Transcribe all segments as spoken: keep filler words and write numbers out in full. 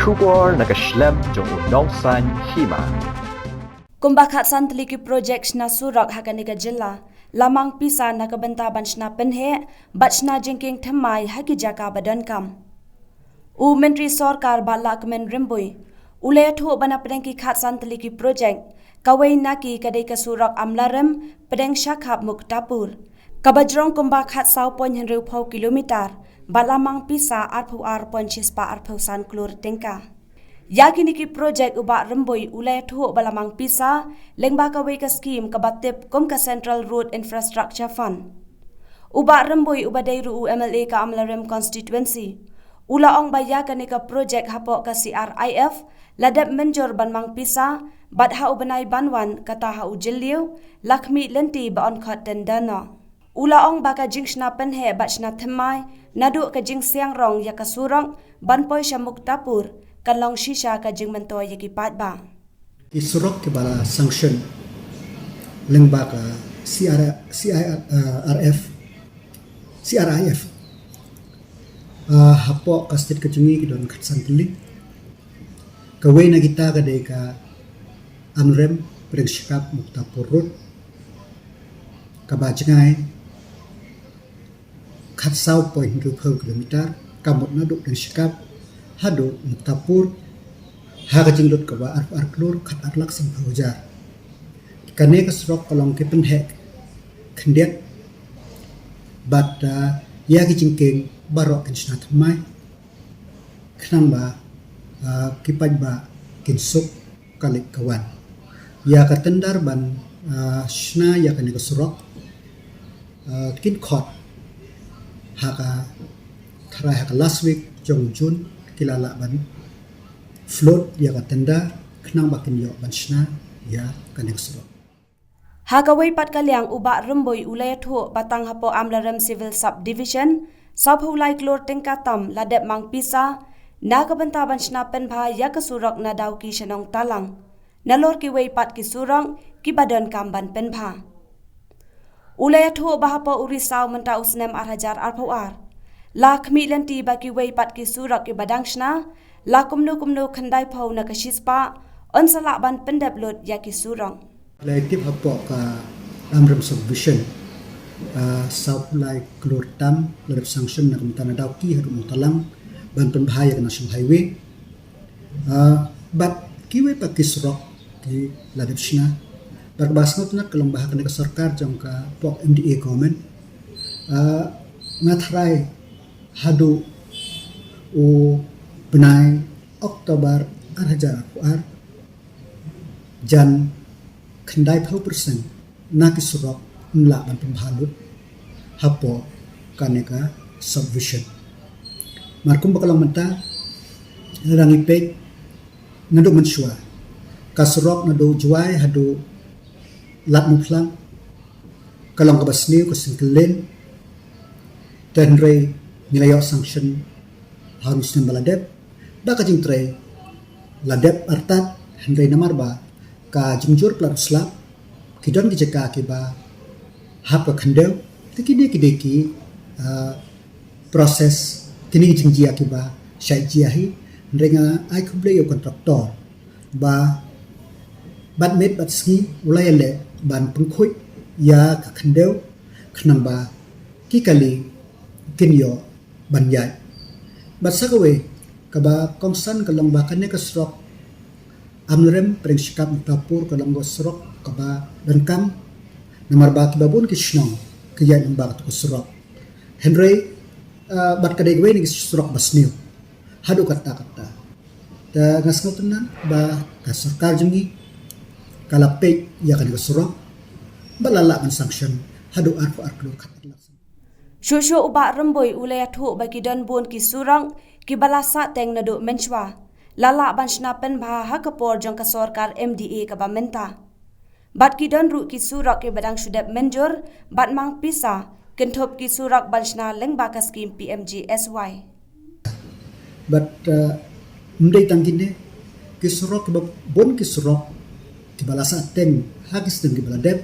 Khubor na ka shlem jong u nongsan hima. Kumba khatsan tylli ki projek shna surok ha kane ka jylla la mang pisa na ka bynta ban shna pynheh bad shna jingkieng thymmai ha ki jaka ba donkam. U Myntri Sorkar Bah Lahkmen Rymbui u la ïathuh ba na pdeng ki khatsan tylli ki projek, kawei na ki ka dei ka surok Amlarem pdeng Shakhap Muktapur, kaba jrong kumba khatsaw point hynriewphew kilometer bad la mang pisa arphew ar point shispah arphew san klur tyngka. Ïa kine ki projek u Bah Rymbui u la ïathuh ba la mang pisa lyngba kawei ka skim kaba tip kum ka Central Road Infrastructure Fund. U Bah Rymbui uba dei ruh u M L A ka Amlarem constituency u la ong ba ïa kane ka projek hapoh ka C R I F la dep mynjur ban mang pisa bad ha u bnai ban wan kata ha u Jylliew la khmih lynti ba yn khot tender noh. U la ong ba ka jingshna pynheh bad shna thymmai naduh ka jingsiang rong ïa ka surok ban poi sha Muktapur kan long shisha ka jingmyntoi ïa ki paidbah. Ki surok kiba la sanction lyngba ka C R, C I R F, C R I F. Ah, hapoh ka state ka jong ngi ki don khatsan tylli. Kawei na kita ka dei ka Amlarem pdeng Shakhap Muktapur Road, kaba jngai khatsaw point hynriewphew kilometer, ka mut naduh pdeng Shakhap haduh Muktapur ha ka jinglut kaba arphew ar klur khat ar lak sanphew hajar. Kane ka surok ka long ki pynheh khyndiat bad, ah, ïa ki jingkieng baroh kin shna thymmai khnang ba, ah, ki paidbah kin suk ka leit ka wan. Ïa ka tender ban, ah, shna ïa kane ka surok, ah, kin khot ha ka tharai ha ka last week jong June, ki la lah ban float ïa ka tender khnang ba kin ïoh ban shna ïa kane ka surok. Ha kawei pat ka liang u Bah Rymbui u la ïathuh ba tang hapoh Amlarem Civil Subdivision sawphew lai klur tyngka tam la dep mang pisa na ka bynta ban shna pynbha ïa ka surok na Dawki sha Nongtalang, nalor kiwei pat ki surok kiba donkam ban pynbha. U la ïathuh ba hapoh u Risaw mynta u snem ar hajar arphew ar la khmih lynti ba kiwei pat ki surok kiba dang shna la kumno kumno khyndaiphew na ka shispah yn sa lah ban pyndep lut ïa ki surok. La tip hapoh ka Amlarem Subdivision, ah, sawphew lai klur tam la dep sanction na ka bynta na Dawki haduh Nongtalang ban pynbha ïa ka National Highway. Ah, bad kiwei pat ki surok ki la dep shna. Bad kaba sngewtynnat ka long ba ha kane ka sorkar jong ka pok M D A government, ah, nga tharai haduh u bnai October ar hajar arphew ar, jan khyndaiphew percent na ki surok ym lah ban pynbha lut hapoh kane ka subdivision. Mar kumba ka long mynta, lada ngi peit naduh mynshuwa, ka surok naduh Jowai haduh Lad Muphlang ka long kaba sniew, ka single lane. Te hynrei ngi la ïoh sanction ha u snem ba la dep, ba ka jingtrei la dep artat, hynrei namar ba ka jingjur pla u slap, ki don ki jaka kiba hap ka khyndew. Te kine ki dei ki, ah, process, kine ki jingjia kiba shait jia hi. Hynrei nga ai khublei ïa u kontraktor ba bad miet bad sngi u la ïaleh ban pynkhuid ïa ka khyndew khnang ba ki kali kin ïoh ban ïaid. Bad sa kawei kaba kongsan ka long ba kane ka surok Amlarem pyrshah Shakap Muktapur ka long ka surok kaba donkam, namar ba kiba bun ki shnong ki ïaid lyngba katu ka surok. Hynrei, ah, bad ka dei kawei na ki surok ba sniew haduh katta katta. Te nga sngewtynnat ba ka sorkar jong ngi ka la peit ïa kane ka surok bad la lah ban sanction haduh arphew ar klur khat ar lak. Shuh shuh u Bah Rymbui u la ïathuh ba ki don bun ki surok kiba la sah teng naduh mynshuwa, la lah ban shna pynbha ha ka por jong ka sorkar M D A kaba mynta. Bad ki don ruh ki surok kiba dang shu dep mynjur bad mang pisa, kynthup ki surok ban shna lyngba ka skim P M G S Y. Bad, eh, ym dei tang kine, ki surok kiba bun, ki surok kiba la sah teng ha ki snem kiba la dep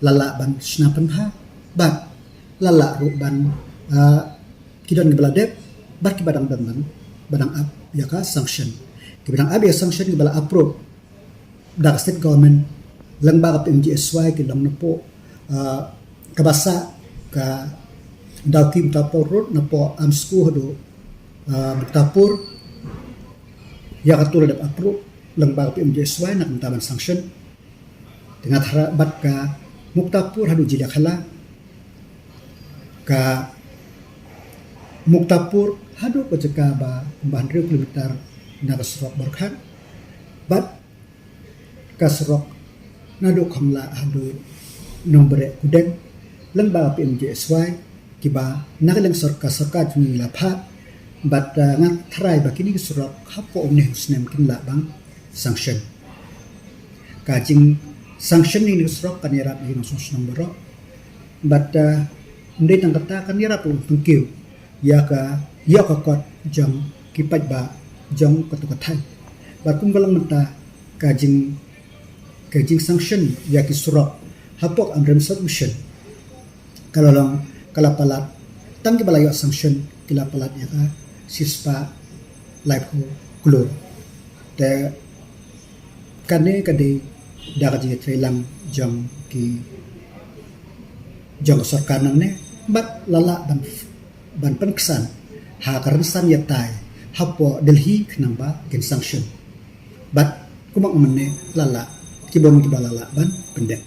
la lah ban shna pynbha bad la lah ruh ban, eh, ki don kiba la dep bad kiba dang don ban, ba dang ap ïa ka sanction. Kiba dang ap ïa sanction kiba la approve da ka state government lyngba ka P M G S Y ki long napoh, ah, kaba sah ka Dawki Muktapur Road napoh Amsku haduh, ah, Muktapur. Ïa katu la dep approve lyngba ka P M G S Y na ka bynta ban sanction. Te nga tharai bad ka Muktapur haduh Jiliakhela, ka Muktapur haduh ka jaka ba kumba hynriew kilometer na ka surok Borkhak, bad ka surok naduh Khongla haduh Nongbreh Kudem lyngba ka P M G S Y, kiba na ka liang sorkar, sorkar jong ngi la phah, bad, uh, nga tharai ba kine ki surok hapoh une u snem kin lah ban sanction. Ka jingsanction ïa kine ki surok kan ïarap ïa ki nongshong shnong baroh. Bad, uh, ym dei tang kata, kan ïarap ruh ban pynkiew ïa ka, ïa ka kot jong ki paidbah jong katto ka thaiñ. Bad kumba long mynta, ka jing, ka jingsanction ïa ki surok hapoh Amritsar Mission ka la long, ka la palat, tang kiba la ïoh sanction ki la palat ïa ka shispah laiphew klur. Te kane ka dei da ka jingïatreilang jong ki, jong ka sorkar nangne, bad la lah ban, ban pynksan ha ka rynsan ïatai hapoh Delhi khnang ba kin sanction. Bad kumba mynne la lah, kiba, kiba la lah ban pyndep.